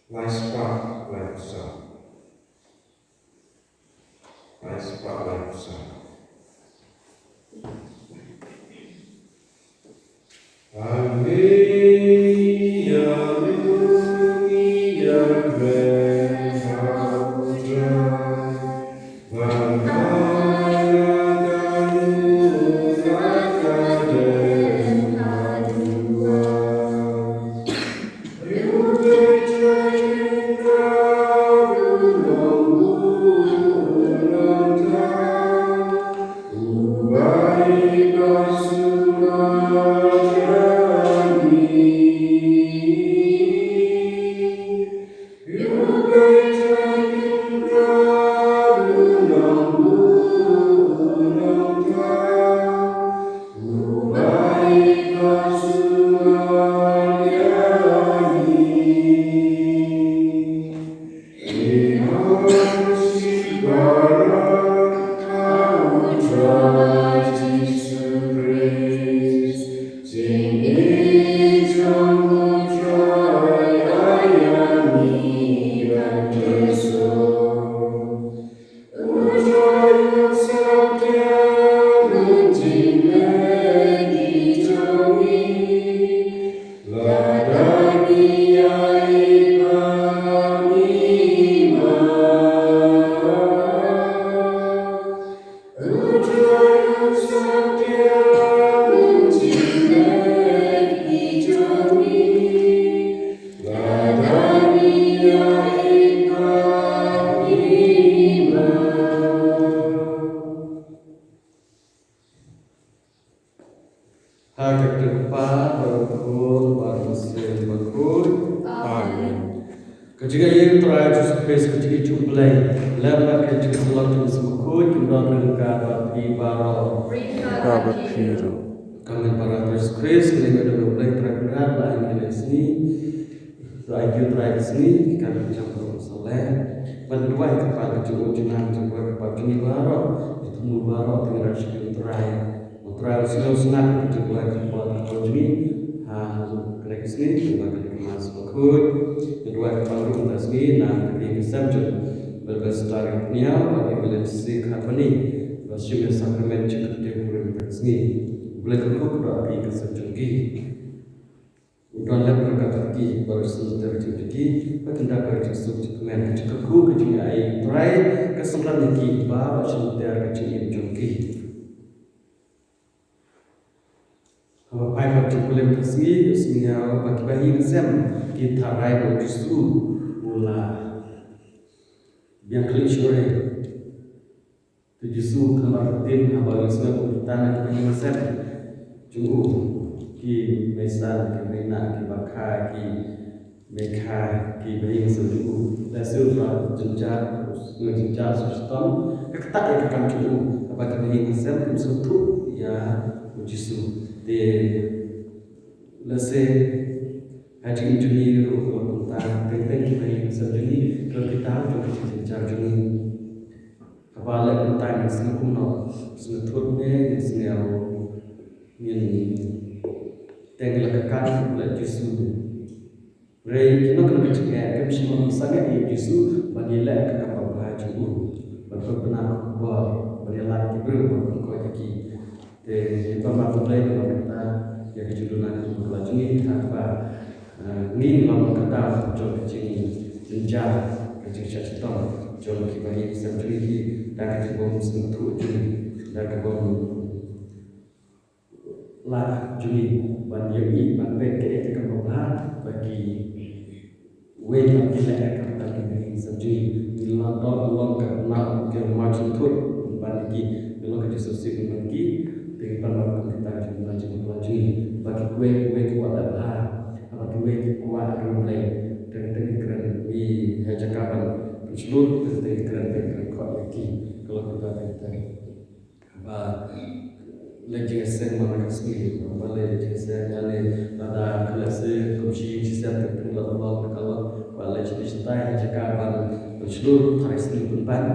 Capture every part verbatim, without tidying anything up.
Lai spah lai phew saw. Lai spah lai phew saw. Ha ka kyrteng u Kpa bad u Khun bad u Mynsiem Bakhuid. Amen. Ka jingaiei u Trai Jisu Khrist, ka jingïeit u Blei, lem bad ka jingïeit u Mynsiem Bakhuid, kin don ryngkat bad phi baroh. Ryngkat bad phi ruh. Ka bynta u Trai Jisu Khrist, ka lyngngoh u Blei Trai Kynrad, la ai ïa kane ka sngi. Trai, ki Trai ka sngi, ki kan jam ruh sawleh. Ban duwai kyrpad ka jong u, jong ngi, jong u, kyrpad jong ngi baroh. Ki thmu baroh, ki ngi rah sha ki Trai. U Trai u sngewsynei ka jingduwai kyrpad ka jong ngi. Ha kane ka sngi, jong ka Mass Bakhuid. Ngi duwai kyrpad ruh mynta ka sngi, na ka ïing ka sem jong Elder Star Hynñiewtrep, bad Evangelist Sikha Bani. Ba shim ïa sakramen jingkyrkhu ha kane ka sngi. U Blei kyrkhu kyrdoh ïa ka ïing ka sem jong ki. U don lem ryngkat bad ki, bad u sngewthuh jong ki, bad ynda ka jingsuk jingkmen, ka jingkyrkhu, ka jingaiei u Trai, ka synran ïa ki, baroh sha lynter ka jingim jong ki. Haba phai pat jong u Blei mynta ka sngi, u sngew ba ki bahaïing sem, ki tharai ba u Jisu, u la biang khlieh shuh. Te u Jisu u kynmaw ktien haba u ïohsngew kum kita na ki bahaïing sem jong u, ki meisan, ki meinah, ki bakha, ki meikha, ki bahaïing sem jong u. Lehse u la jynjar, u sngew jynjar shitom, ka ktah ïa ka kam jong u, haba ki bahaïing sem kim sngewthuh ïa u Jisu. Te lehse ha jingim jong ngi ruh kumta, teng teng ki bahaïing sem jong ngi, ki long kita jong ka jingjynjar jong ngi. Haba leh kumta ngin sngew kumno, sngewthuh ne ngin sngew, ngin teng la ka kat u Blei Jisu. Hynrei kino kino ki jingeh kim shym la sangeh ïa u Jisu ban ïaleh ka kam babha jong u, ban pynbna ka khubor, ban ïalam ki briew, ban pynkoit ïa ki. Te ngin pan map U Blei namar kata ïa ka jingduna ka jingbakla jong ngi, ha kaba, eh, ngi long ka daw jong ka jingjynjar, ka jingshah shitom jong ki bahaïing sem jong ngi, da ka jingbym sngewthuh jong ngi, da ka bym lah jong ngi ban ïohi ban peit kaei ka kam babha ba ki Wei na ki leh ka kata ki bahaïing sem jong ngi. Ngi la don long ka nang ki marching thut ban ki, ngi long ka jingsngewsih ban ki. Te ngi pan map kum kita ki marching thut jong ngi. Ba kiwei kiwei ki kwah leh bha, ba kiwei ki kwah ïa U Blei. Teng teng ki kren, ngi ha jaka ban pynshlur, teng teng ki kren, teng ki kren khot ïa ki. Ka long kita, teng teng. Ba leit jingïaseng man la ka sngi, ba leit jingïaseng lane lada ka lehse kum shi ïing shi sem te pynlong lok ka lok, ba leit shi tai ha jaka ban pynshlur, tharai sniew pynban.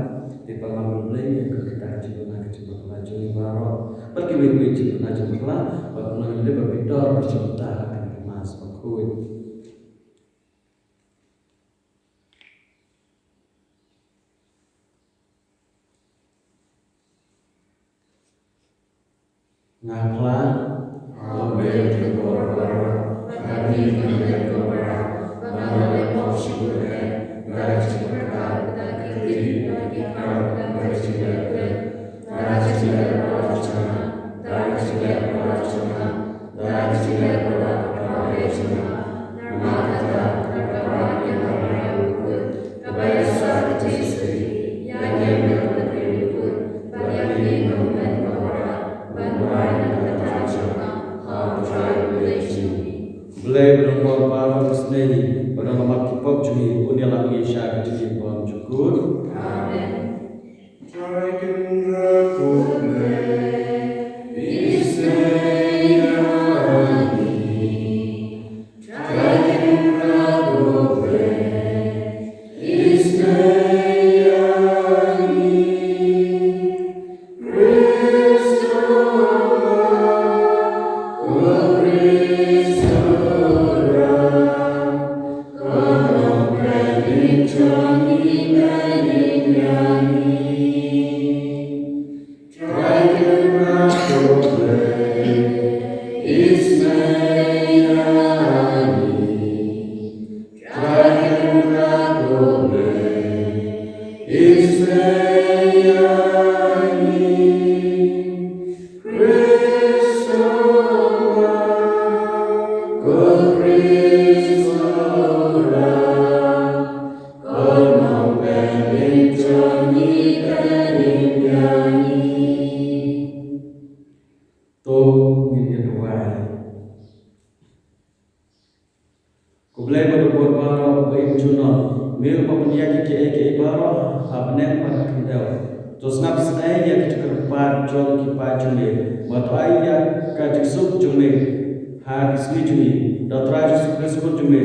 Te pan map U Blei ïa ka kita ka jingduna ka jingbakla jong ngi baroh. Bad kiwei kiwei jingduna jingbakla, bad kumno ngin dei ban pynbeit ïa ka jingduna ka Mass Bakhuid. Nga phla. Haba nga leh kaba baroh, ba nga leh kaba baroh, ba nga leh pop shuh eh, ba nga leh kaba baroh, ba nga leh kaba baroh, ba nga leh kaba baroh, ba nga leh kaba baroh, ba nga leh kaba baroh, ba nga leh kaba baroh. Namar kata, kaba ïa ka Mari u Kut, kaba ïa sah ka jingïasyrdoh, ïa ngi ruh kaba ïa ka Mari u Kut, ba ïa ngi ruh ban ïa ka Mari, ban wai na ka bynta jong ka, ha U Trai U Blei jong ngi. Blei ba don bor baroh un sngewbha, ba don la map ki pop jong ngi, un ïalam ngi sha ka jingim bymjukut. Amen. Trai Kynrad ko Blei, isnei ïa ngi. Trai Kynrad ko Blei, isnei ïa ngi. Khrist, ko Khrist, ko Khrist. To ngin ïa duwai. Ko Blei ba don bor baroh, ba im junom, me uba pynïaid ïa kiei kiei baroh ha bneng bad ha khyndew. To sngap sngewbha ïa ki jingkyrpad jong ki paid jong me, bad to ai ïa ka jingsuk jong me ha ki sngi jong ngi. Da U Trai Jisu Khrist u Khun jong me,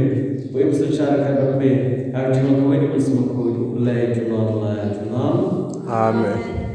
ba im synshar ryngkat bad me ha ka jinglong kawei ka mynsiem bakhuid, U Blei junom la junom. Amen.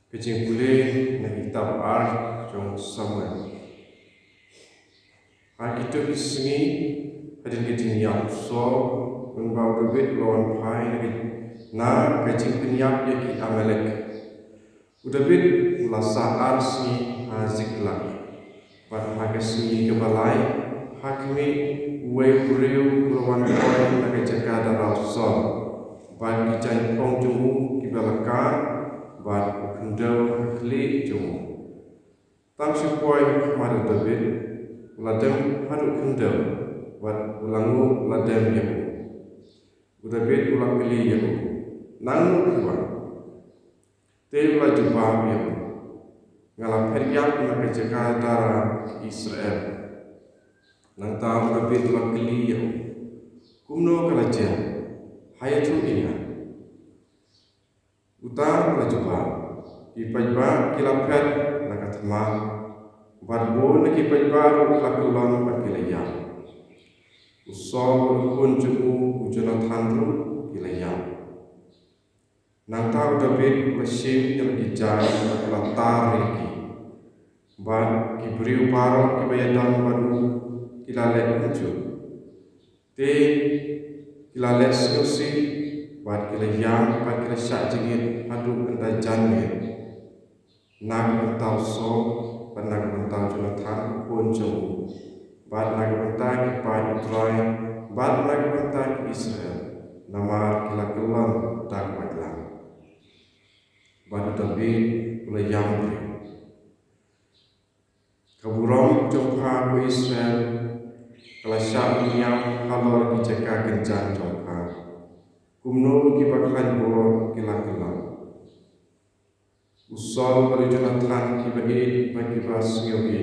Ka jingpule na ka kitab ar jong Samuel. Ha kito ki sngi, hadien ka jingïap u Saul, mynba u Dabid u la wan phai na ka, na ka jingpynïap ïa ki Amalek. U Dabid u la sah ar sngi ha Ziklag. Bad ha ka sngi kaba lai, ha khmih, uwei u briew u la wan poi na ka jaka dara u Saul, bad ki jaiñphong jong u kiba la kah, bad u khyndew ha ka khlieh jong u. Tang shu poi ha khmat u Dabid, u la dem haduh khyndew, bad u la nguh la dem ïa u. U Dabid u la kylli ïa u, "Nangno phi wan?" Te u la jubab ïa u, "Nga la phet ïap na ka jaka dara ki Israel." Nangta u Dabid u la kylli ïa u, "Kumno ka la jia? Haïathuh ïa nga." Uta u la jubab, "Ki paidbah ki la phet na ka thma, bad bun na ki paidbah ruh ki la kyllon bad ki la ïap. U Saul bad u khun jong u, u Jonathan ruh ki la ïap." Nangta u Dabid u la shim ïa la ki jaiñ bad u la tar ïa ki. Bad ki briew baroh kiba ïadon bad u ki la leh kumjuh. Te ki la leh sngewsih bad ki la ïap bad ki la shah jingit haduh kynta janmiet. Na ka bynta u Saul, bad na ka bynta u Jonathan u khun jong u, bad na ka bynta ki paid U Trai, bad na ka bynta ki Israel, namar ki la kyllon da ka waitlam. Bad u Dabid u la ïam briew. Ka burom jong pha ko Israel ka la shah uniam halor ki jaka kynjang jong pha. Kumno kiba khlaiñ bor ki la kyllon. U Saul bad u Jonathan kiba ïeit bad kiba sngewbha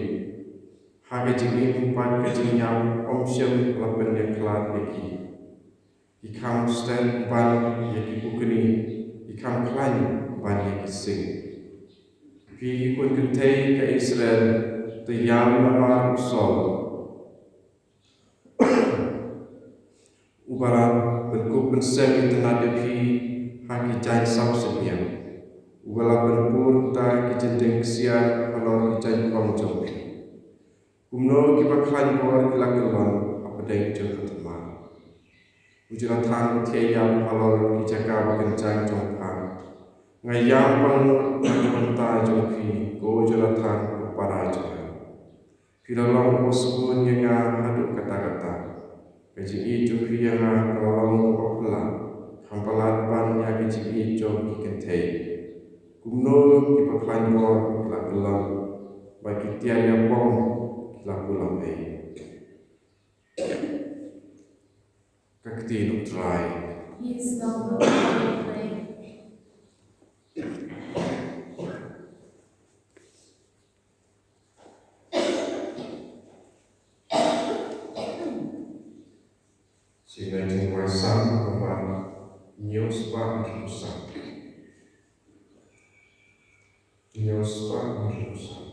ha ka jingim bad ka jingïap, ym shym la pynïakhlad ïa ki. Ki kham stet ban ïa ki pukni, ki kham khlaiñ ban ïa ki sing. Phi ki khun kynthei ka Israel, Te ïam namar u Saul. Uba la pynkup pynsem itynnad ïa phi ha ki jaiñ saw synñiang. Uba la pynpur da ki jingdeng ksiar halor ki jaiñbam jong phi. Kumno kiba khlaiñ bor ki la kyllon hapdeng jong ka thymmai. U Jonathan u thiah ïap halor ki jaka ba kynjang jong pha. Nga ïam bangnud na ka bynta jong phi, ko Jonathan u para jong nga. Phi la long uba sbun ïa nga haduh katta katta. Ka jingïeit jong phi ïa nga ka la long kaba phylla, kham palat ban ïa ka jingïeit jong ki kynthei. Kumno kiba khlaiñ bor ki la kyllon, bad ki tiar ïapom ki la kulam ei. Ka ktien U Trai. Yes, Lord. Sngewbha ïa ka Salm kaba hynñiew spah hynriew san. Hynñiew spah hynriew san.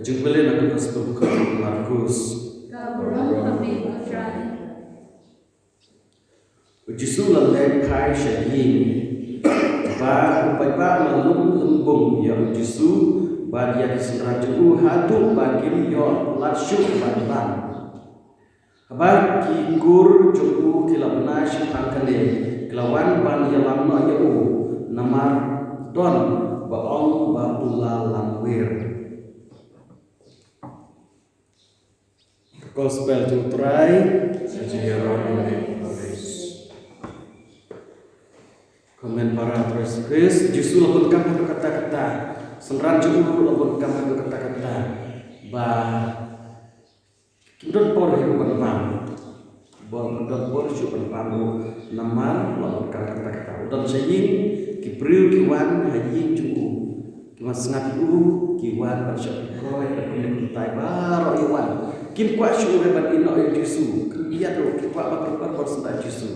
Jingpule na ka Gospel katkum u Markus. Ka burom ha me ko Trai. U Jisu u la leit phai sha ïing. Bad u paidbah u la lum lymbung ïa u Jisu bad ïa ki synran jong u haduh ba kim ïoh palat shuh ban bam. Haba ki kur jong u ki la bna shaphang kane, ki la wan ban ïalam noh ïa u, namar don ba ong ba u la lamwir. Gospel jong u Trai. Ka jingïaroh ïa me ko Khrist. Kmen para u Trai Jisu Khrist, Jisu la bun kam haduh katta katta. Synran jong u la bun kam haduh katta katta. Ba kim don por hi ruh ban bam. Ba kim don por shuh ban bam ruh namar la bun kam katta katta. U don sha ïing, ki briew ki wan ha ïing jong u. Ki wan sngap ïa u, ki wan ban shah pynkoit, ban pynleit kumtai baroh ïa wan. Kim kwah shuh re ban ïeh noh ïa u Jisu. Kim ïa ruh, kim kwah ban pynkoit ban sngap ïa u Jisu.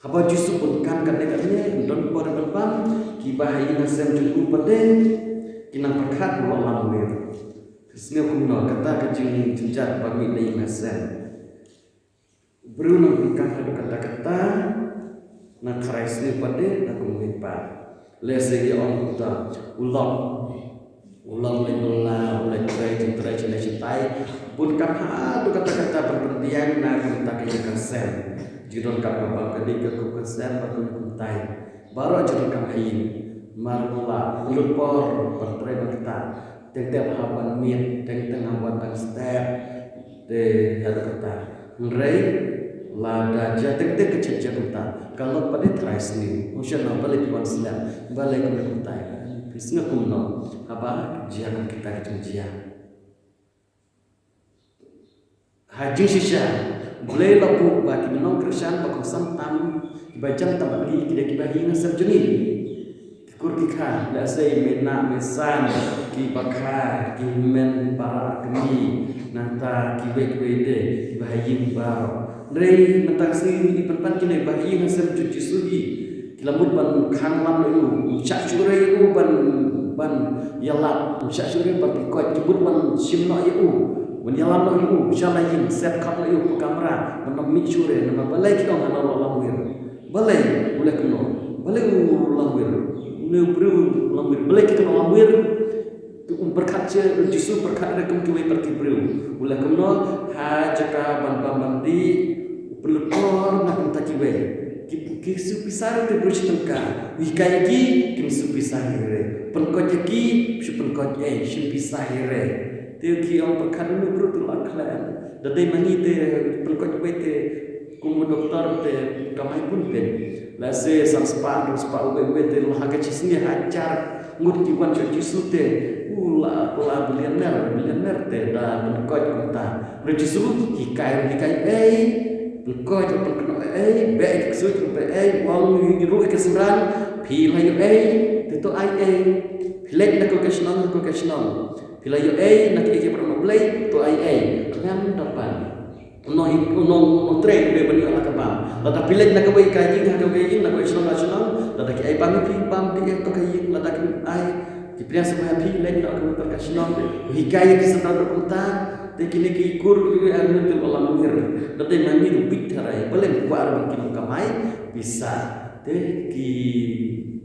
Haba u Jisu bun kam katne katne, don por ban bam, kiba ha ïing ha sem jong u pat de ki nang pyrkhat ba u la lamwir. Sngewbha kumno kata ka jingjynjar ba mih na ïing na sem. U briew nang bun kam haduh katta katta, nang tharai sniew pat de na kum u mei pa. Lehse ïa ong kumta, u lok. U lok leit bylla, u leit trei jingtrei shane shatai. Bun kam haduh katta katta ban pynbiang na ka bynta ka ïing ka sem. Jingdonkam ka bam ka dih ka kup ka sem bad kumne kumtai. Baroh jingdonkam ha ïing. Mar u la lut por ban trei ban ktah. Teng teng hap ban miet, teng teng hap ban dang step. Te haduh katta. Hynrei lada jia teng teng ka jia kumta, ka lok pat de tharai sniew. U shon na balei phi wan slem, balei kumne kumtai. Phi sngew kumno haba jia kum kita ka jingjia. Ha jingshisha, Blei la buh ba ki nongkyrshan ba kongsan tam, kiba jan tam bad ngi, ki dei kiba ha ïing ha sem jong ngi. Ki kur ki kha, lehse i mei nah mei san, kiba kha, ki hynmen para kmie, nangta kiwei kiwei de, kiba ha ïing baroh. Hynrei mynta ka sngi i pynban kine ba ha ïing ha sem jong u Jisu hi. Ki la mut ban khang lam ïa u, ym shah shuh re ïa u ban, ban ïalap, ym shah shuh re ban pynkoit, ki mut ban shim noh ïa u, ban ïalam noh ïa u sha la ïing, set khot noh ïa u ha kamra, ban ym mih shuh re, namar balei ki ong hana u la lamwir. Balei u leh kumno? Balei u lamwir? Une u briew u lamwir. Balei ki ong lamwir? Te um pyrkhat shuh, u Jisu pyrkhat re kum kiwei pat ki briew. U leh kumno? Ha jaka ban bam ban dih, u pynlut por na kumta kiwei. Ki, ki siew pisa re te briew shi tyngka. U hikai ïa ki, kim siew pisa hi re. Pynkoit ïa ki, shu pynkoit ei, shim pisa hi re. Te ki ong pyrkhat une u briew te u la khlem. Da dei ma ngi te pynkoit wei te kum u doktor te kamai bun pyn. Lehse san spah, hynriew spah uwei uwei te la ha ka shi sngi hajar ngut ki wan sha u Jisu te. U la, u la billionaire, billionaire te da pynkoit kumta. Hynrei u Jisu hikai, hikai ei, pynkoit, pynkynnoh ei, beh ïa ki ksuid, beh ei, wan ruh ïa ki synran, phi la ïoh ei, te to ai ei. Phi leit na kawei ka shnong, na kawei ka shnong. Phi la ïoh ei na kiei kiei baroh na Blei, to ai ei. Khlem da pan. Uno hi, uno, uno trei u dei ban ïoh la ka bam. Lada phi leit na kawei ka ïing ha kawei ka ïing, na kawei shnong ha shnong, lada ki ai bam ïa phi, bam phi ïa ka ïing, lada kim ai, ki pdiang sngewbha ïa phi, leit noh kawei pat ka shnong. U hikai ïa ki synran ruh kumta, te kine ki kur ki ai mynta u la lamwir. Lada ma ngi ruh bit tharai, balei kwah ruh ban kim kamai pisa. Te ki,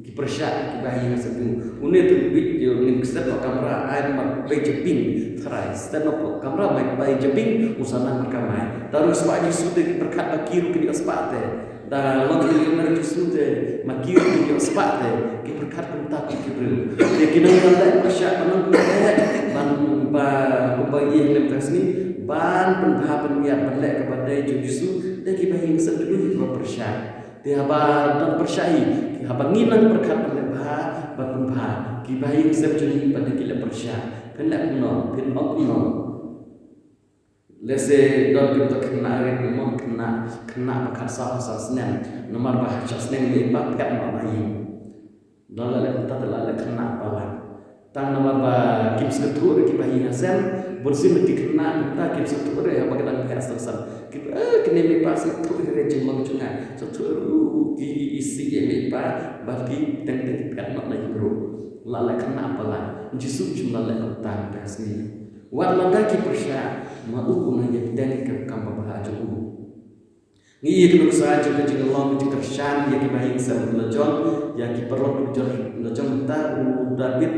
ki pyrshah kiba ha ïing ha sem jong u. Une te u bit, ïa u ngin kset noh kamra, ai namar bai jabieng. Tharai, kset noh kamra bai, bai jabieng, u sa nang markamai. Da ruh spah Jisu te ki pyrkhat ba ki ruh kin ïoh spah te. Da long billionaire Jisu te, ma ki ruh kin ïoh spah te. Ki pyrkhat kumta kum ki briew. Te ki nang ban leh pyrshah, ban nang ban leh, ban ba, kumba ïa lem ka sngi, ban pynbha pynmiat, ban leh kaba dei jong Jisu, te kiba ha ïing ha sem jong u kiba pyrshah. Te haba don pyrshah hi, haba ngi nang pyrkhat ban leh bha, ban pynbha, kiba ha ïing ha sem jong ngi pat de ki leh pyrshah. Phin leh kumno, phin ong kumno. Lehse don kito khynnah rit, mo khynnah, khynnah ba khatsaw khatsaw snem. Namar ba khatsaw snem lei ba phet noh na ïing. Don la leh kumta te la leh khynnah palat. Tang namar ba kim sngewthuh re kiba ha ïing ha sem, bun sien ki khynnah kumta kim sngewthuh re haba ka dang phet san san. Ki, eh, kine mei pa sngewthuh re jinglong jong nga. Sngewthuh ruh ki isih ïa mei pa, ba ki teng teng phet noh na ïing ruh. La leh khynnah palat. Jisu u shym la leh kumta mynta ka sngi. Wat lada ki pyrshah, ma u u nang ïa teng ïa ka kam babha jong u. Ngi ïa ka nuksa jong ka jinglong jingkyrshan ïa ki bahaïing sem la jong, ïa ki paralok la jong mynta u David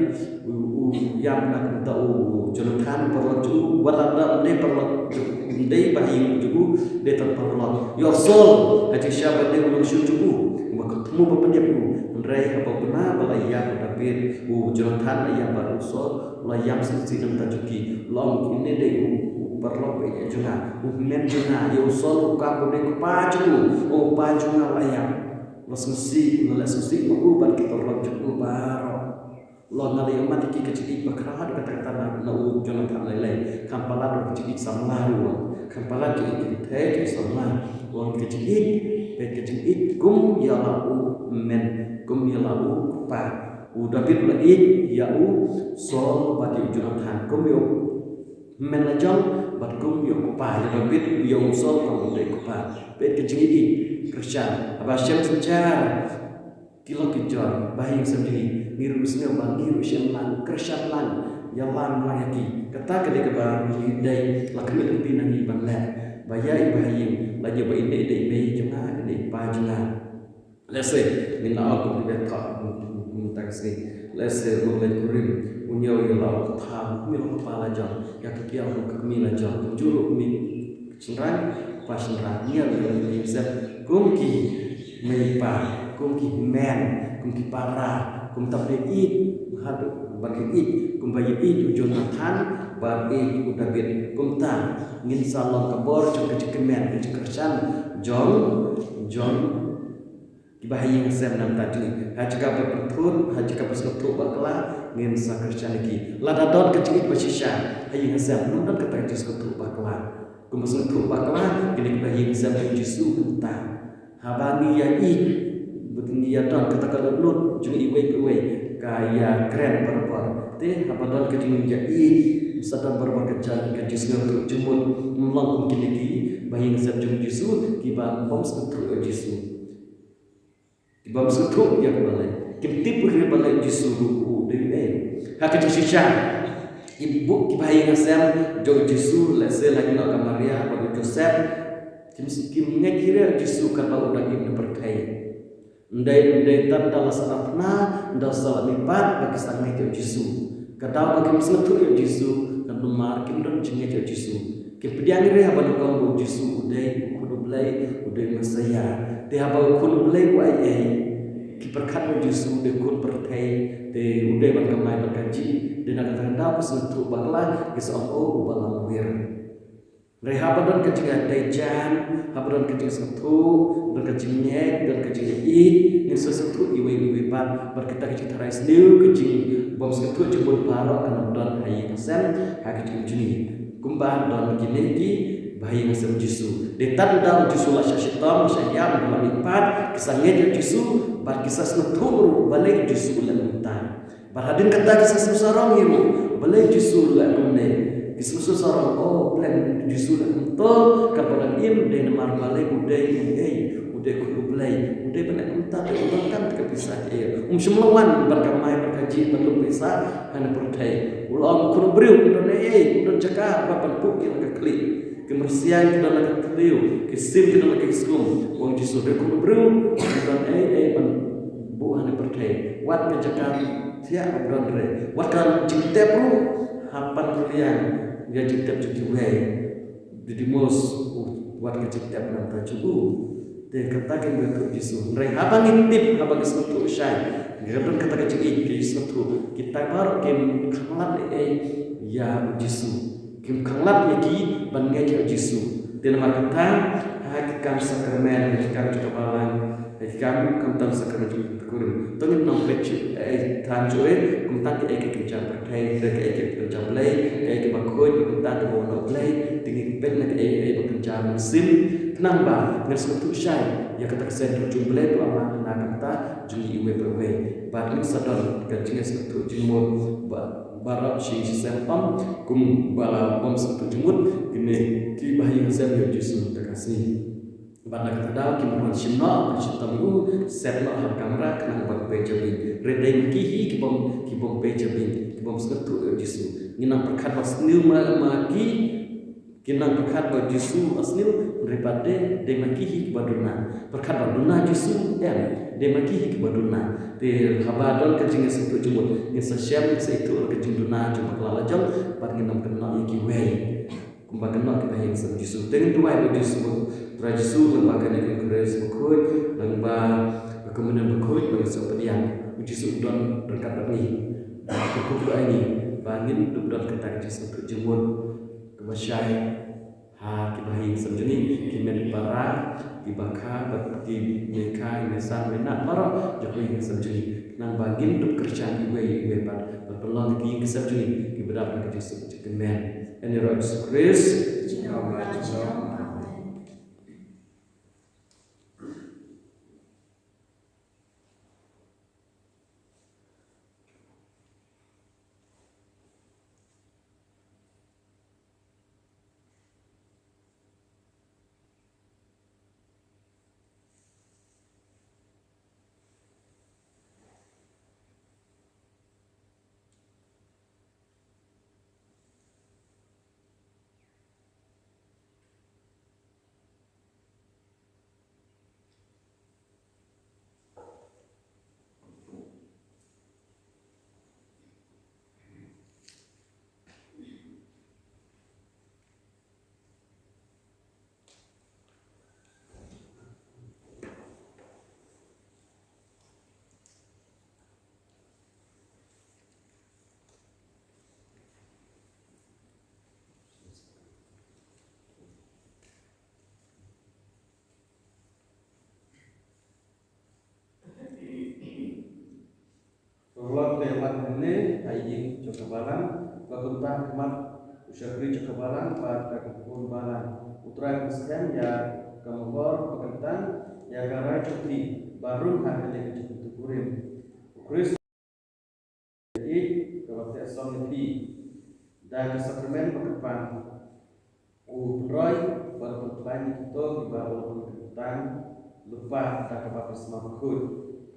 u, u ïam na kumta u Jonathan paralok jong u, wat lada ym dei paralok jong u, ym dei bahaïing jong u, dei tang paralok. Ïa u Saul ka jingshisha ba dei u nongshun jong u, ba ka thmu ba pynïap u. Hynrei haba u bna ba la ïap u David, u Jonathan la ïap bad u Saul, la ïam sngewsih na ka bynta jong ki. La ong ine dei u, u paralok ba ïeit jong nga, u hynmen jong nga, ïa u Saul u kap u dei u kpa jong u, u kpa jong nga la ïam. La sngewsih, la leh sngewsih ma u bad ki paralok jong u baroh. La ong nga la ïohmad ïa ki ka jingïeit ba khraw haduh katta katta na, na u Jonathan lei lei. Kham palat ruh ka jingïeit samla ruh. Kham palat ka jingïeit kynthei jong samla. Ong ka jingïeit, peit ka jingïeit kum ïa la u hynmen, kum ïa la u kpa. U David u la ïeit ïa u Saul bad ïa u Jonathan kum ïa u hynmen la jong bad kum ïa u kpa. Ïa u David ïa u Saul kum u dei u kpa. Peit ka jingïeit kyrshan. Haba shem synshar ki lok ki jor, bahaïing sem jong ngi, ngi ruh sngew ba ngi ruh shem lang, kyrshan lang, ïalam lang ïa ki. Kata ka dei kaba ngi dei, la khmih lynti na ngi ban leh. Ba ïa i bahaïing, la ïa ba ine i dei i mei jong nga, ine i pa jong nga. Lehse ngin ong kum ki ba thoh mynta ka sngi. Lehse u nongleit kurim u ñiew ïa la u kpa, u kmie la u kpa la jong, ïa ka kmie la jong, kumjuh ruh u kmie shynrang, u kpa shynrang, ñiew ïa la u kmie sem kum ki mei pa, kum ki hynmen, kum ki para, kumta ba ïeit haduh ban ïeit, kumba ïeit u Jonathan bad ïeit u David. Kumta ngin sa long ka bor jong ka jingkmen, ka jingkyrshan jong, jong ki bahaïing sem na ka bynta jong ngi. Ha jaka ba pyrthut, ha jaka ba sngewthuh bakla, ngin sa kyrshan ïa ki. Lada don ka jingïeit ba shisha ha ïing ha sem, ym don kata ka jingsngewthuh bakla. Kumba sngewthuh bakla kine ki bahaïing sem jong u Jisu mynta. Haba ngi ïa ïeit, bad ngi ïa don kata ka dohnud jong iwei pa iwei, ka ïa kren barabor. Te haba don ka jingïa ïeit, sa don barabor ka jing, ka jingsngewthuh jingmut, ym long kum kine ki bahaïing sem jong u Jisu kiba ym sngewthuh ïa u Jisu. Ki bym sngewthuh ïa ka balei. Kim tip ruh ïa ka balei u Jisu ruh u dei ei. Ha ka jingshisha, ki buh ki bahaïing hasem jong u Jisu, lehse la ki noh ka Maria bad u Joseph, kim, kim ngeit ruh ïa u Jisu katba u dang im na pyrthei. Ym dei, ym dei tang da la sahnarphna, da la sahnarmihpat ba ki sa ngeit ïa u Jisu. Ka daw ba kim sngewthuh ïa u Jisu, namar kim don jingngeit ïa u Jisu. Ki pdiang ruh haba nyngkong ba u Jisu u dei u Khun u Blei, u dei u Messaïah. Te haba u Khun u Blei u ai ei, ki pyrkhat ba u Jisu u dei u Khun pyrthei, te u dei ban kamai ban kajih, te na kata ka daw ki sngewthuh bakla, ki sa ong, o, uba lamwir. Hynrei haba don ka jingïadei jan, haba don ka jingsngewthuh, don ka jingngeit, don ka jingïeit, ngin sa sngewthuh iwei iwei pat, bad kata ka jingtharai sniew, ka jingbym sngewthuh jingmut baroh kan ym don ha ïing ha sem, ha ka jingim jong ngi. Kumba don kine ki bahaïing hasem Jisu. Dei tang da u Jisu la shah shitom, la shah ïap, la mihpat, ki sa ngeit ïa u Jisu, bad ki sa sngewthuh ruh balei u Jisu u leh kumta. Bad hadien kata ki sa sngewsarong hi ruh balei u Jisu u leh kumne. Ki sa sngewsarong, o, pleng u Jisu u leh kumto, katba u dang im, dei namar balei u dei u ei, u dei u Khun u Blei, u dei ban leh kumta, te u donkam te ka pisa ei. Um shym la wan ban kamai ban kajih ban lum pisa ha kane ka pyrthei. U la ong u Khun u Briew, u don ei ei, u don jaka ban pynbuh ïa la ka khlieh. Ki myrsiang ki don la ka khlieh, ki sim ki don la ka skum. U ong u Jisu, dei u Khun u Briew, u don ei ei ban buh ha kane ka pyrthei. Wat ka jaka thiah u don re. Wat ka jingtep ruh, ha pan ka liang, ïa jingtep jong kiwei. Didymus, u, wat ka jingtep na ka bynta jong u. Te kata ka dei ka ïathuh u Jisu. Hynrei haba ngi tip, haba ngi sngewthuh shai, ngi don kata ka jingïeit, ka jingsngewthuh, kita baroh kim khanglad ei ei ïa u Jisu. Kim khanglad ïa ki ban ngeit ïa u Jisu. Te namar kata, ha ki kam sakramen, ha ki kam jong ka balang, ha ki kam, khamtam sakramen jong ka kurim, to ngin nym peit shuh ei ei than shuh ei, kumta kiei kiei ki jam pyrthei, kiei kiei ki jam Blei, kiei kiei ba khuid, kumta kiba wan na u Blei, te ngin peit na kiei kiei ba ki jam mynsiem, khnang ba ngin sngewthuh shai ïa kata ka seng jong u Blei ba la mad na ka bynta jong ngi iwei pa iwei. Bad ngin sa don ka jingsngewthuh jingmut ba, baroh shi shisien, ym kumba la bym sngewthuh jingmut kine ki bahaïing hasem ïa u Jisu mynta ka sngi. Bad na kata ka daw kim wan shim noh, shitom ïa u, set noh ha kamra, khnang ba pei jabieng. Hynrei dei ma ki hi ki bym, ki bym pei jabieng. Bym sngewthuh ïa u Jisu. Ngi nang pyrkhat ba sniew ma, ma ki, ki nang pyrkhat ba u Jisu u sniew, hynrei pat dei, dei ma ki hi kiba duna. Pyrkhat ba duna u Jisu, em, dei ma ki hi kiba duna. Te haba don ka jingïasngewthuh jingmut, ngin sa shem, ngin sa ithuh ïa ka jingduna jong bakla lajong, bad ngin ym kynnoh ïa kiwei. Kumba kynnoh kiba ïeng ha u Jisu. Te ngin duwai ba u Jisu, Trai Jisu, lyngba kane ka Eucharist bakhuid, lyngba ka Communion bakhuid, lyngba ka Supper pdiang. U Jisu un don ryngkat bad ngi. Ba kyrkhu kyrdoh ïa ngi. Ba ngin dup don kata ka jingsngewthuh jingmut kaba shai ha kiba ha ïing ha sem jong ngi, ki met ki para, kiba kha bad ki mei kha, ki mei san, mei nah, baroh jong ka ïing ha sem jong ngi. Khnang ba ngin dup kyrshan iwei ïa iwei pat, bad pynlong ïa ka ïing ka sem jong ngi kiba dap da ka jingsuk jingkyrmen. Ïa u Jisu Khrist. Amen. Paralok, to ïa mad hangne ha ïing jong ka balang, bad kumta ha khmat u shakri jong ka balang bad ka kynhun balang. U Trai un skhem ïa ka mehor ba kyntang ïa ka rai jong phi, ba rung ha kane ka jingim kurim. U Khrist ïeit kaba theh song ïa phi da ka sakramen ba kyrpang. U pynroi bad pynplan ïa kito kiba u la pynkyntang lypa da ka baptisma bakhuid.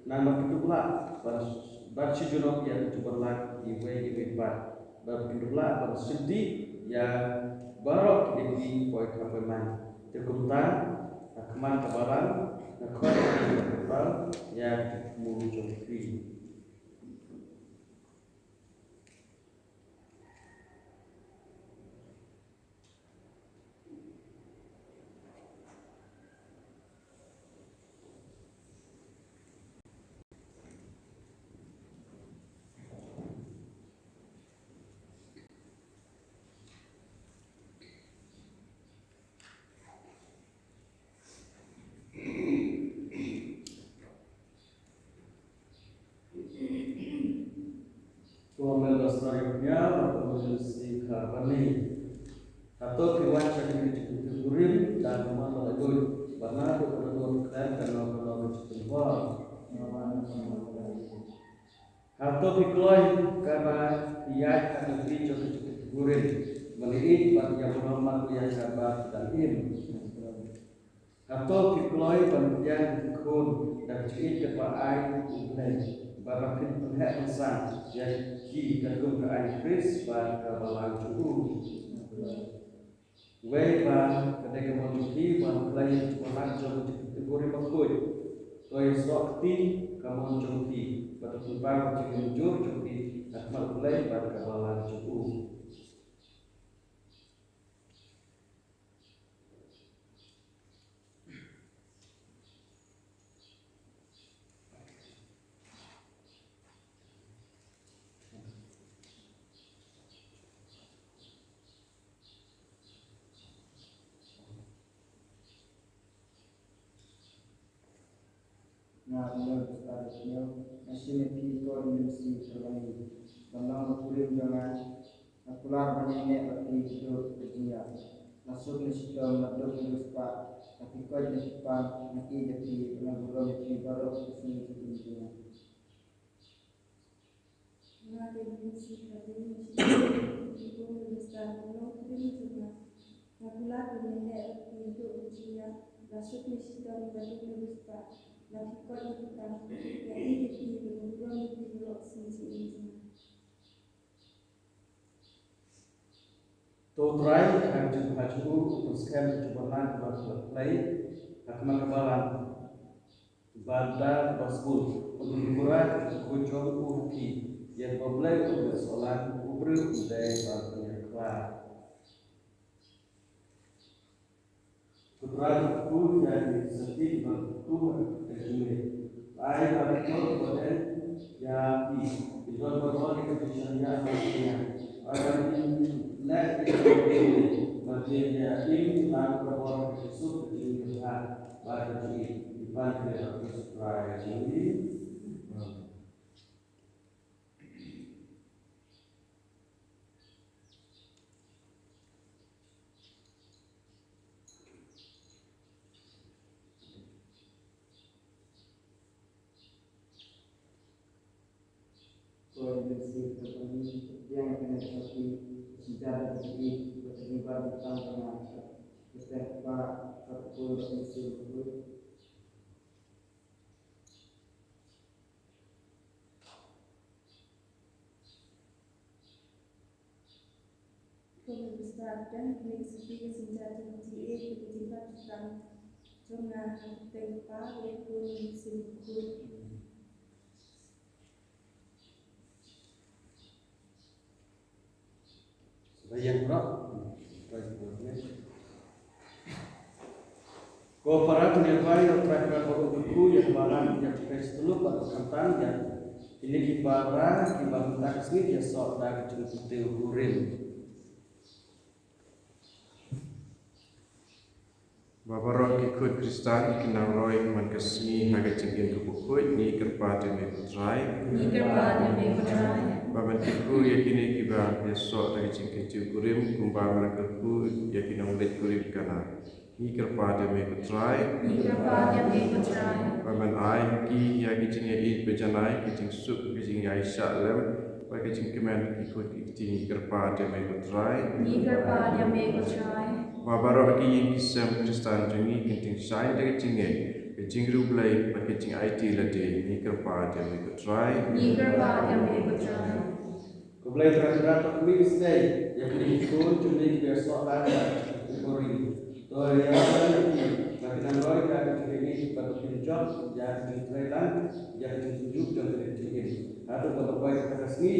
Khnang ba kin dup lah ban, ban shu junom ïa ka jubor lad iwei ïa iwei pat, ba kin dup lah ban shim dih ïa baroh kiei kiei ki poi kham poi man. Te kumta, ha khmat ka balang, nga khot ïa ka jingkyrpad ïa ki thmu jong phi. Ko Elder Sariah Pniar, ko Elder Sikha Bani. Hato phi wan sha kane ka jingkyrkhu kurim da ka mon ba la duh, ba naduh ba la duh khlem kano kano ka jingpynbor? Hato phi kloi kaba phi ïaid ha ka lynti jong ka jingkyrkhu kurim, ban ïeit bad ïa burom marwei ïa kaba phi dang im? Hato phi kloi ban pdiang ïa ki khun da ka jingïeit kaba ai U Blei, bad ba phin pynheh pynsan ïa ki katkum ka aiñ u Khrist bad ka balang jong u? Wei ba ka dei ka mon jong phi ban khlei ïa ka jingpynlong jong ka jingkyrkhu kurim bakhuid. To ïasoh kti ka mon jong phi bad to pynpaw ka jingmynjur jong phi ha khmat U Blei bad ka balang jong u. Nga, Daniel Gustav Daniel, nga shim ïa phi ko i Mynsiem Kyrpang, ban long ba kurim jong nga. Nga kular ban ïaineh bad phi haduh ka jingïap. La suk ne shitom, la duk ne riewspah, la phi koit ne phi pang, nga ïeit ïa phi bad nga burom ïa phi baroh ka sngi ka jingim jong nga. Nga, Daniel Gustav Daniel, nga shim ïa phi ko i Mynsiem Kyrpang, ban long ba kurim jong nga. Nga kular ban ïaineh bad phi haduh ka jingïap. La suk ne shitom, la duk ne riewspah, la phi koit ne phi pang, nga ïeit ïa phi bad nga burom ïa phi baroh ka sngi ka jingim jong nga. To Trai, ha ka jingpynskhem jong u Balang ba la pynlong ha khmat ka balang, bad da kaba sbun, un bunkam ïa ka jong u ha phi, ïa kaba U Blei u la soh lang, u briew u dei ba pynïakhlad. Ko Trai, to kyrkhu ïa ki sati ba kyrkhu ha ka jingim. Ai ba ki don ba don ïa ki, ki don baroh ïa ka jingshaniah ha ka jingim. Ai ba kin leh ïa ki ba kin ïa im lang baroh ïa ka suk ka jingim ha ka jingim. Ki pan ki ha Khrist Trai jong ngi. Amen. Ko Mem Star, dan kine ki sati ka synjat jong ka T A, ka jingbat jingtang jong nga ha ka kyrteng Kpa, Khun, Mynsiem Bakhuid. Ba ïeng baroh. Ko para, to ngin duwai, ïa U Trai ba un kyrkhu ïa ka balang, ïa ka pyrshah tyllup bad ba khamtam, ïa kine ki para kiba mynta ka sngi ki ïasoh da ka jingkyntiew kurim. Ba baroh ki khun Khristan kin nang roi man ka sngi ha ka jingim kaba khuid, ngi kyrpad ïa me ko Trai. Ngi kyrpad ïa me ko Trai. Ba men kyrkhu ïa kine kiba ïasoh da ka jingkyntiew kurim, kumba men la kyrkhu ïa ki nongleit kurim Kana. Ngi kyrpad ïa me ko Trai. Ngi kyrpad ïa me ko Trai. Ba men ai ha ki ïa ki jingïaid ba janai, ki jingsuk, ki jingïaishah lem, bad ki jingkmen ki khun ki kti, ngi kyrpad ïa me ko Trai. Ngi kyrpad ïa me ko Trai. Ba baroh ki ïing ki sem Khristan jong ngi kin tyngshaiñ da ka jingngeit, ka jingriewblei bad ka jingaiti lade, ngi kyrpad ïa me ko Trai. Ngi kyrpad ïa me ko Trai. Ko Blei Trai Kynrad, to khmih sdei ïa kine ki khun jong me kiba ïasoh lang ha ka jingkurim. To ïa ki ba kin nang roi ha ka jingïaid bad ba kin jop ïa ka jingtreilang ïa ka jingtynjuh jong kane ka jingim. Hato ba la poi kata ka sngi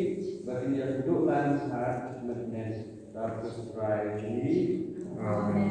ba kin ïakynduh lang ha ka jingmynhynnin. Da U Khrist Trai jong ngi. Amen.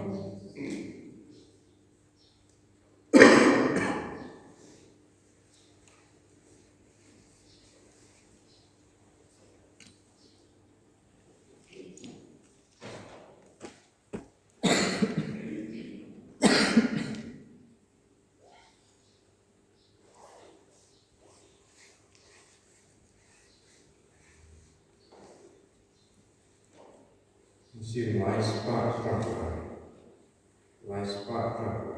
Mynsiem lai spah phra phra. Lai spah phra phra.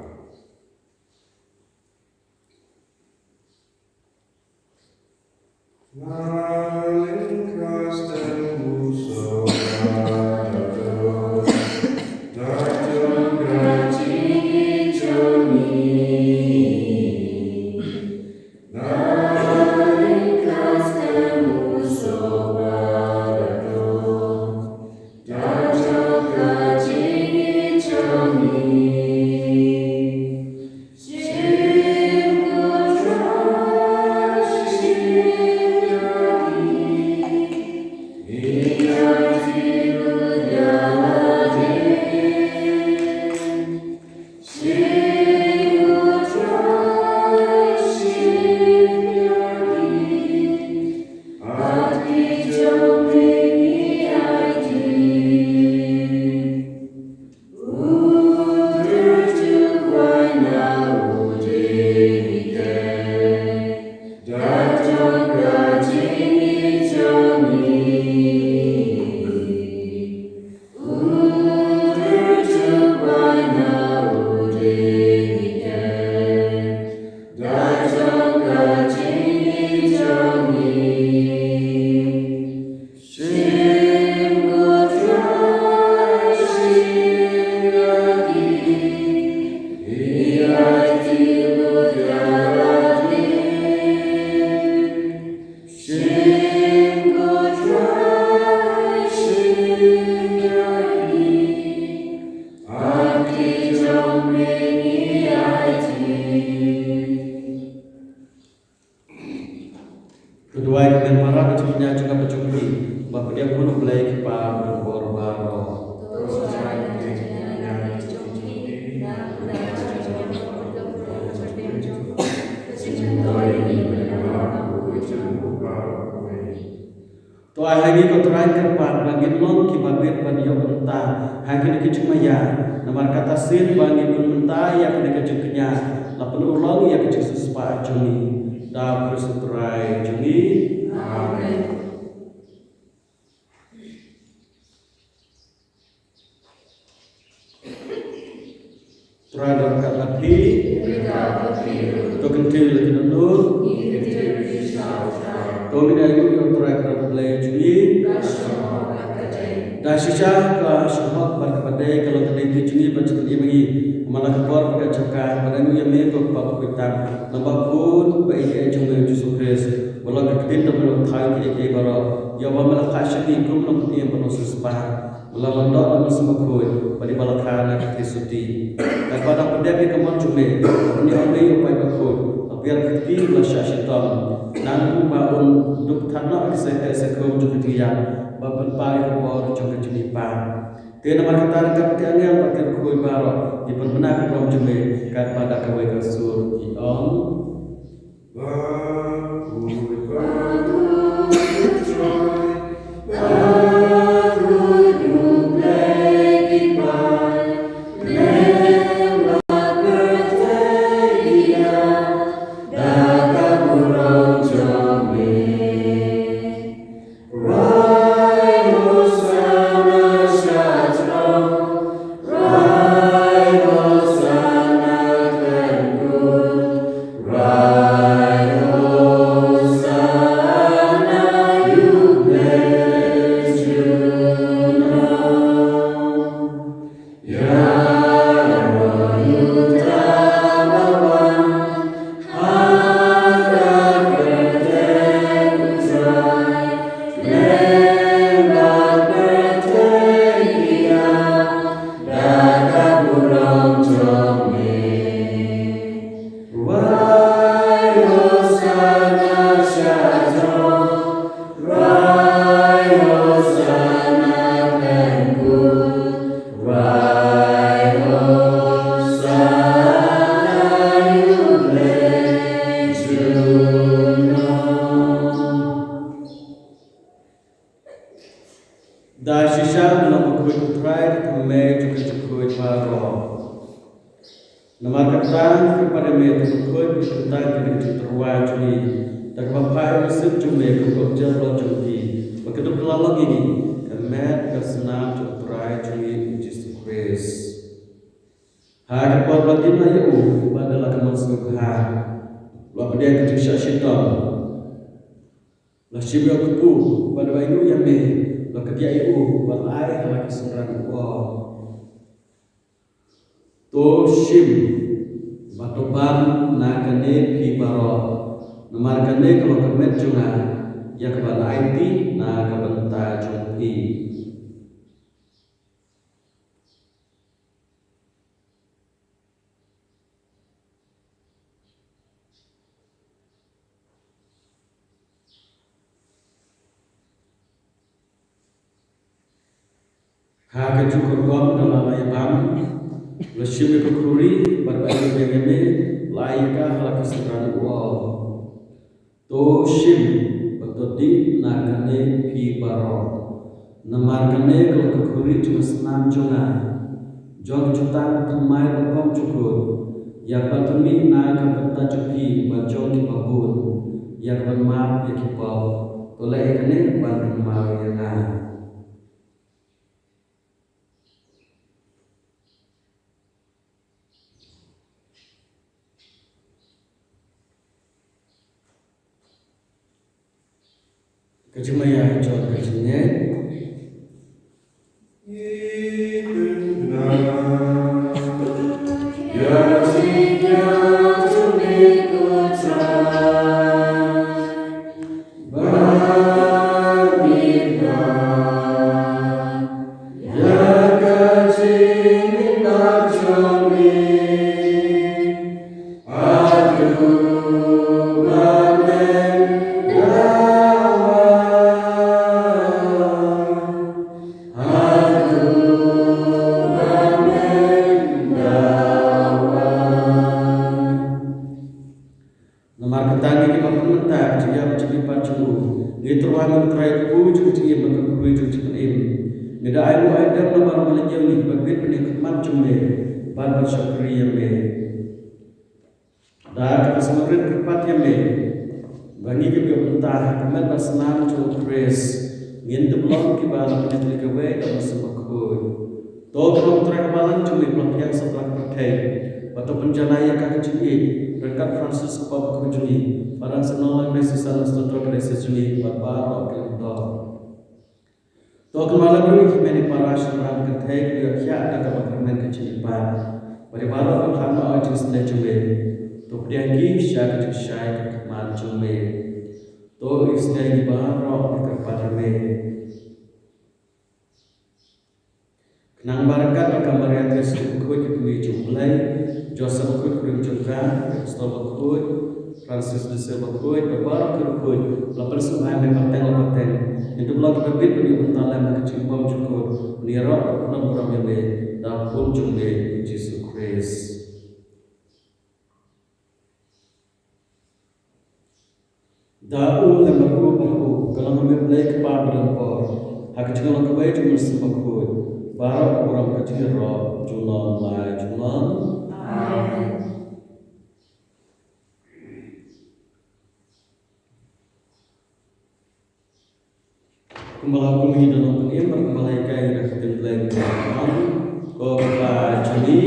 Ka duwai ka mem para ka jingkñia jong nga bad jong phi, ba pdiang khun U Blei ki paw don bor baroh. To ai ha ngi ko Trai kyrpad ba ngin long kiba bit ban ïoh bynta ha kine ki jingmaïa. Namar kata sien ba ngin pynbynta ïa kine ki jingkñia, la pynurlong ïa ki jingsiewspah jong ngi. Da U Khrist U Trai jong ngi. Amen. Trai don ryngkat bad phi. To kyntiew ïa ki dohnud. To ngin ïa ïoh ïa U Trai Kynrad U Blei jong ngi. Da shisha ka shyllok bad kaba dei ka long ka dei jong ngi ban sngewthuh ïa ngi. Namar la ka por bad ka jaka ba dang ïa me ko Kpa bakhuid tam. Namar bun ba ïeit jong me U Jisu Khrist ba long ka ktien da me la thaw ïa kiei kiei baroh. Ïa ba me la phah sha ngi kum nong ktien ba nongsiewspah. Ba la lyndoh da u Mynsiem Bakhuid bad i ba la kha na ka kti suti. Katba dang pyndep ïa ka mon jong me, la pynïoh me ïa u paid bakhuid, la pdiang ka kti, la shah shitom. Nang ba un dup than noh ïa ki syntiew syndon jong ka jingïap, ba pynpaw ïa ka bor jong ka jingmihpat. Te namar kata ryngkat ki angel bad ki riewkhuid baroh, ngi pynbna ka burom jong me, katba da kawei ka sur ngi ong. Da shisha me long bakhuid ko Trai, ka kmie jong ki jingkhuid baroh. Namar kata ngi kyrpad ïa me, to bakhuid bad kyntang kine ki jingtyrwa jong ngi da kaba phah ïa u Mynsiem jong me kum ka umjer lok jong phi, ba kin dup kylla ïa ngi ka met ka snam jong u Trai jong ngi u Jisu Khrist. Ha ka por ba la dien ïa u bad da la ka mon sngewbha, la pdiang ka jingshah shitom. La shim ïa u kpu bad ba ïoh ïa me, la kdiah ïa u bad la ai ha la ki synran u ong. To shim bad to bam na kane phi baroh, namar kane ka long ka met jong nga, ïa kaba ngan aiti na ka bynta jong phi. Ha kajuh ka rukom da la ïa bam, la shim ïa ka khuri bad ba ïoh ïa me, la ai ïa ka ha la ki synran u ong. To shim bad to dih na kane phi baroh, namar kane ka long ka khuri jong ka snam jong nga, jong ka jutang thymmai rukom jukut, ïa kaba to mih na ka bynta jong phi bad jong kiba bun, ïa kaban map ïa ki pop. To leh ïa kane ban kynmaw ïa nga. Ka jingmaïa jong ka jingngeit. Trai, kpu jong ka jingim bad ka kyrhai jong ka jingim. Me da ai ruh ai dem namar ba ngi la ñiew ngi kiba bit ban ïakhmat jong me bad ban shakri ïa me. Da kaba sngewrit kyrpad ïa me ba ngi kiba ïoh bynta ha ka met bad snam jong u Khrist ngin dup long kiba la pynïatylli kawei da u Mynsiem Bakhuid. To kynmaw Trai ka balang jong me ba la pdiang satlak pyrthei, bad to pynjanai ïa ka ka jingïeit ryngkat Francis u Papa bakhuid jong ngi, Father Anselm Nonglait Mesisan, Sister Dorcas jong ngi, bad baroh ki longdor. To kynmaw lem ruh ïa ki hynmen ki para shynrang kynthei kiba ïoh khiah da kaba kyrmen ka jingïeit, bad ïa baroh kiba khlad noh ha ka jingsynei jong me. To pdiang ki sha ka jingshai ka khmat jong me. To isynei ïa baroh ki kyrpad ïa me. Khnang ba ryngkat bad ka Maria Theisotti bakhuid, ka kmie jong U Blei, Joseph bakhuid, kurim jong ka, Apostol bakhuid, Francis de Sales bakhuid, bad baroh ki bakhuid ba la pynsngewbha ïa me pateng la pateng, ngin dup long kiba bit ban ïoh bynta lem ha ka jingbymjukut ban ïaroh bad pynlong burom ïa me da u Khun jong me U Jisu Khrist. Da u lem bad u bad ha u, ka long ha me U Blei ka Kpa badonbor, ha ka jinglong kawei jong U Mynsiem Bakhuid, baroh ka burom ka jingïaroh junom la junom. Amen. Kumba la hukum ïa ngi da nongpynim bad kumba la hikai ïa ngi da ka ktien Blei, ngi ong, Ko Kpa jong ngi.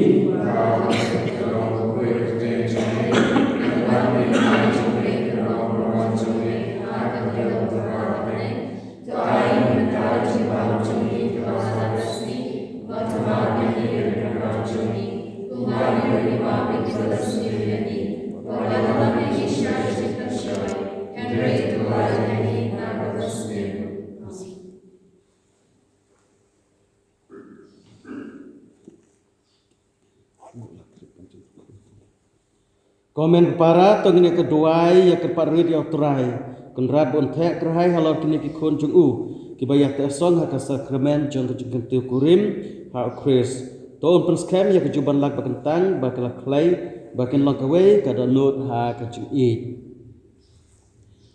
Ko hynmen ko para, to ngin ïa ka duwai ïa ka kyrpad rit ïa U Trai Kynrad ba un theh kyrhai halor kine ki khun jong u kiba ïa teh song ha ka sakramen jong ka jingkyntiew kurim ha U Khrist. To un pynskhem ïa ka juban lak ba kyntang ba ka la khlei ba kin long kawei ka dohnud ha ka jingïeit.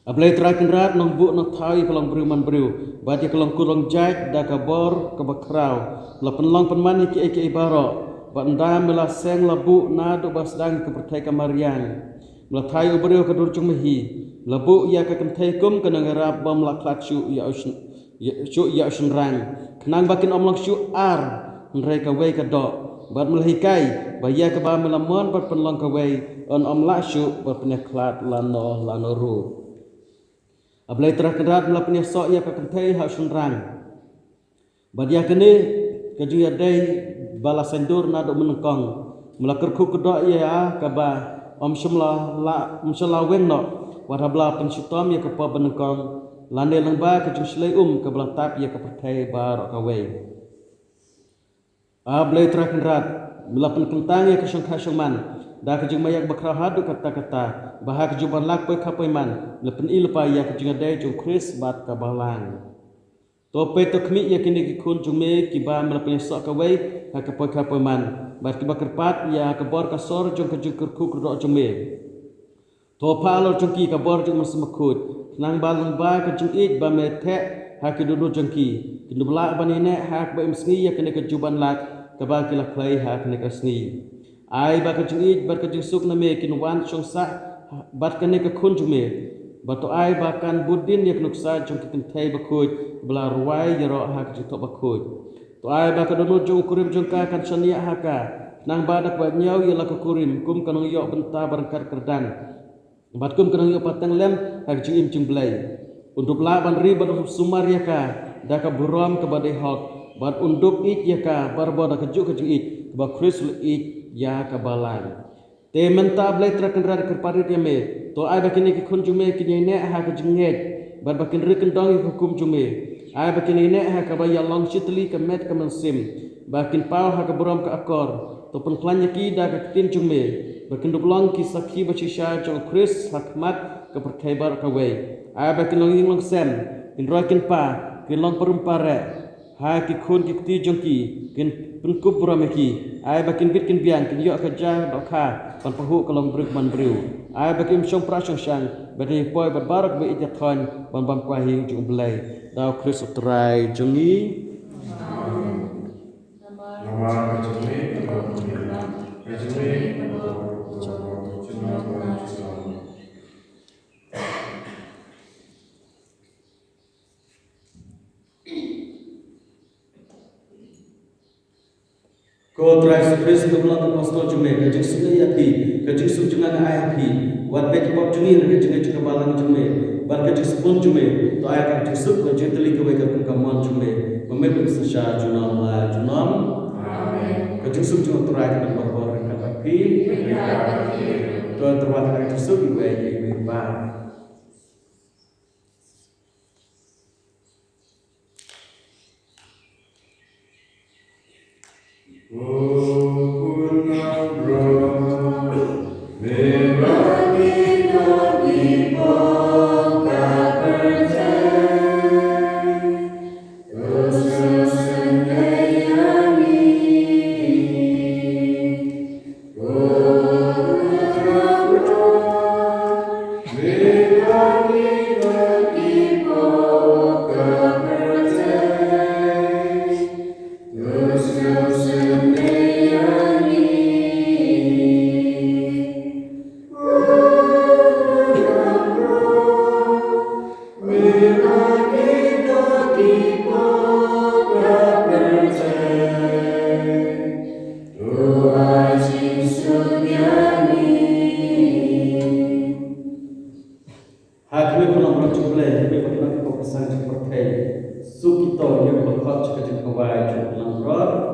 A Blei Trai Kynrad, nongbuh nongthaw ïa ka longbriew manbriew bad ïa ka longkur longjait da ka bor kaba khraw, la pynlong pynman ïa kiei kiei baroh, bad ynda me la seng la buh naduh ba sdang ïa ka pyrthei ka mariang. Me la thaw ïa u briew ha ka dur jong me hi, me la buh ïa ka kynthei kum ka nongïarap bym lah khlad shuh ïa u shyn-, ïa, shuh ïa u shynrang, khnang ba kin ym long shuh ar, hynrei kawei ka doh. Bad me la hikai ba ïa kaba me la mon bad pynlong kawei, yn ym lah shuh ban pynïakhlad lano lano ruh. A Blei Trai Kynrad, me la pynïasoh ïa ka kynthei ha u shynrang. Bad ïa kane ka jingïadei ba la saiñdur naduh mynnyngkong, me la kyrkhu kyrdoh ïa kaba ym shym la, la, ym shym la weng noh, wat haba la pynshitom ïa ka pop banyngkong, lane lyngba ka jingshlei um kaba la tap ïa ka pyrthei baroh kawei. A Blei Trai Kynrad, me la pynkyntang ïa ka shongkha shongman da ka jingmaïak bakhraw haduh katta katta, ba ha ka juban lak poi kha poi man, me la pyni lypa ïa ka jingïadei jong u Khrist bad ka balang. To peit, to khmih ïa kine ki khun jong me kiba me la pynïasoh kawei ha ka poi kha poi man, bad kiba kyrpad ïa ka bor ka sor jong ka jingkyrkhu kyrdoh jong me. To phah halor jong ki ka bor jong u Mynsiem Bakhuid, khnang ba lyngba ka jingïeit ba me theh ha ki dohnud jong ki, kin dup lah ban ïaineh ha kaba im sngi ïa kane ka juban lak kaba ki la khlei ha kane ka sngi. Ai ba ka jingïeit bad ka jingsuk na me kin wan shong sah bad kane ka khun jong me. Bad to ai ba kan bud dien ïa ka nuksa jong ka kynthei bakhuid ba la rwai ïaroh ha ka jingthoh bakhuid. To ai ba ka dohnud jong u kurim jong ka kan shaniah ha ka, khnang ba da kaba ñiew ïa la ka kurim kum ka nongïoh bynta ba ryngkat kyrdan, bad kum ka nongïoh pateng lem ha ka jingim jong u Blei. Un dup lah ban ri bad sumar ïa ka da ka burom kaba dei hok, bad un dup ïeit ïa ka barabor da kajuh ka jingïeit kaba u Khrist u la ïeit ïa ka balang. Te mynta, Blei Trai Kynrad, kyrpad rit ïa me, to ai ba kine ki khun jong me kin ïaineh ha ka jingngeit, bad ba kin ri kyndong ïa ka hukum jong me. Ai ba kin ïaineh ha kaba ïalong shitylli ka met ka mynsiem, ba kin paw ha ka burom ka akor. To pynkhlaiñ ïa ki da ka ktien jong me, ba kin dup long ki sakhi bashisha jong u Khrist ha khmat ka pyrthei baroh kawei. Ai ba kin long ïing long sem, kin roi kin pa, kin long parum pareh ha ki khun ki kti jong ki, kin pynkup burom ïa ki. Ai ba kin bit kin biang, kin ïoh ka jia dohkha ban pahuh ka longbriew man briew. Ai ba kin shong prah shong shang, Bad ïa poi bad baroh ba ïeit ïathoiñ ban bam kwah ïing jong U Blei. Da U Khrist U Trai jong ngi. Namar ka jong ngi ka bor ka jong ngi ka bor ka jong ngi. Ko Trai Jisu Khrist, nga pynlong ka apostol jong me, ka jingsuk ïa phi, ka jingsuk jong nga nga ai ha phi. Wat beh ki pop jong ngi, hynrei ka jingngeit jong ka balang jong me, bad ka jingsbun jong me, to ai ka jingsuk, ka jingtylli kawei ka kum ka mon jong me. Ba me pynshai junom la junom. Amen. Ka jingsuk jong U Trai ka don bad phi. To tyrwa ka jingsuk iwei ïa iwei pat. Ha khmih, pynlong baroh jong U Blei, khmih, pynlong ki pop ki sang jong ka pyrthei. Suk ki tong ïa ka bakhot jong ka jingkhawai jong u Nongpynlong baroh.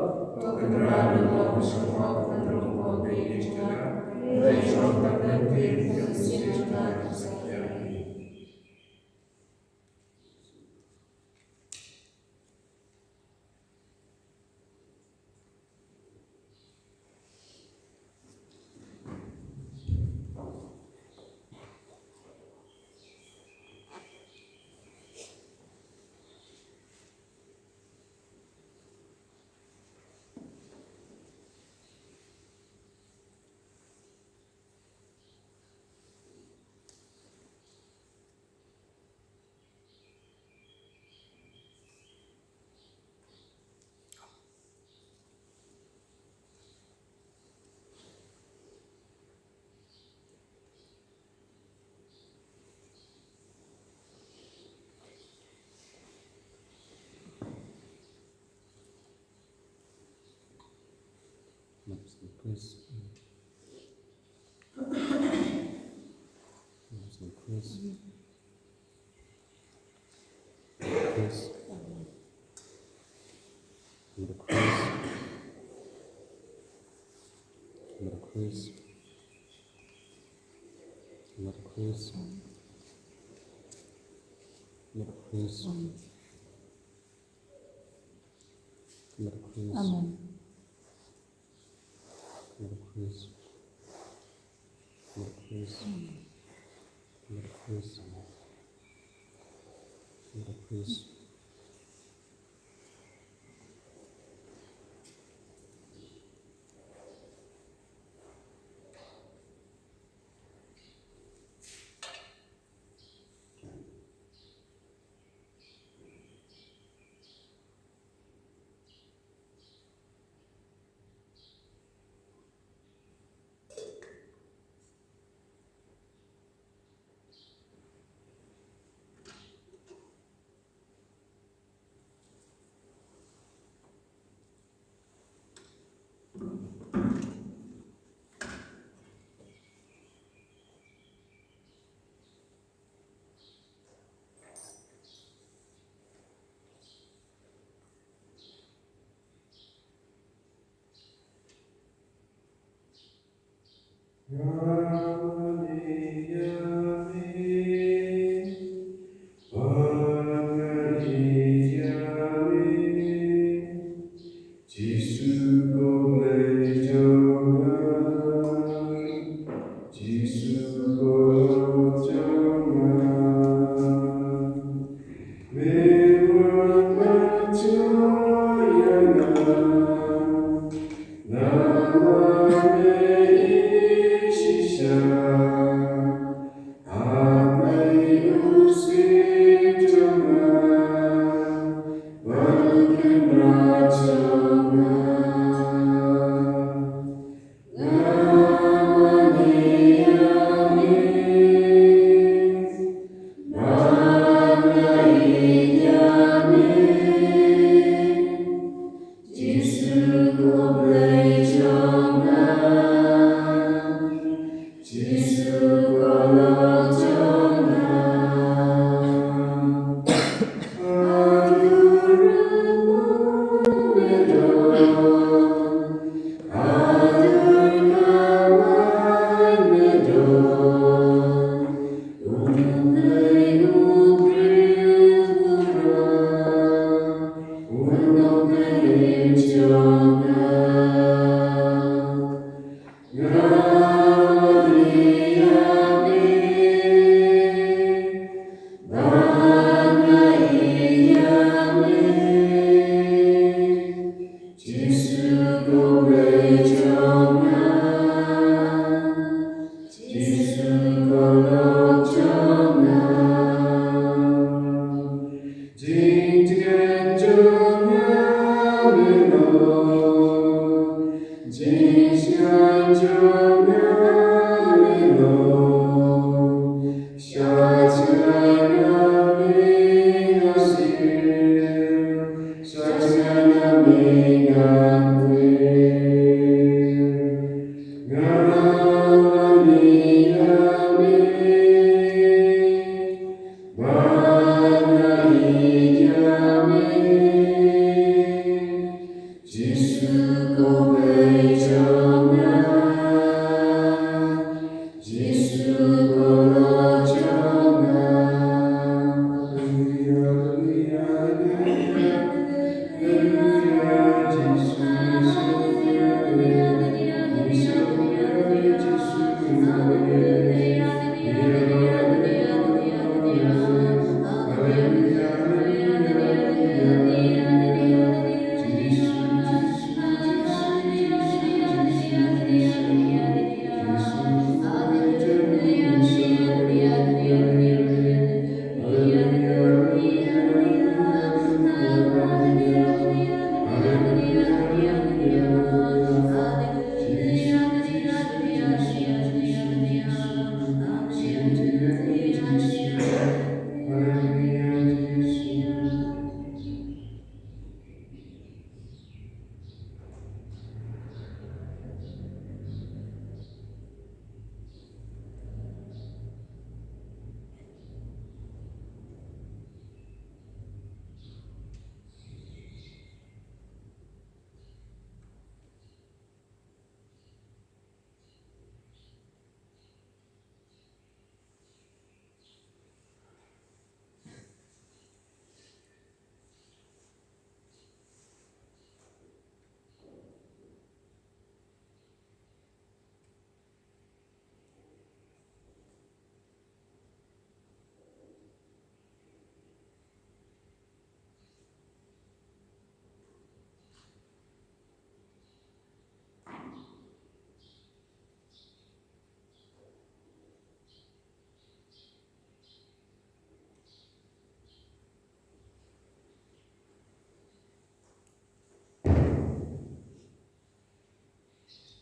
Amen.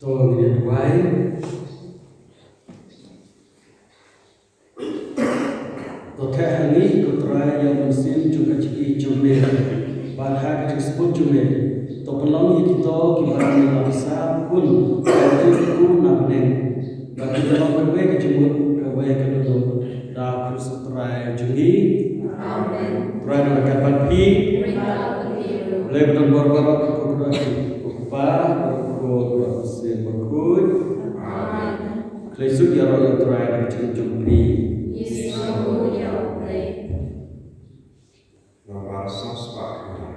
To ngin ïa duwai. To theh ha ngi ko Trai ïa u mynsiem jong ka jingïeit jong me. Bad ha ka jingsbun jong me to pynlong ïa kito kiba me la pynsan khun ïa ki khun na bneng. Bad ki long kawei ka jingmut kawei ka dohnud. Da u Khrist u Trai jong ngi. Amen. Trai un don ryngkat bad phi. Bad ïa phi ruh. Blei ba don bor baroh ki, ko Kpa, ko Khun bad ko Mynsiem Bakhuid. Amen. Khlei suk ïaroh ïa u Trai da ka jingim jong phi. Ïa u Blei. Nombar saw spah khyndai.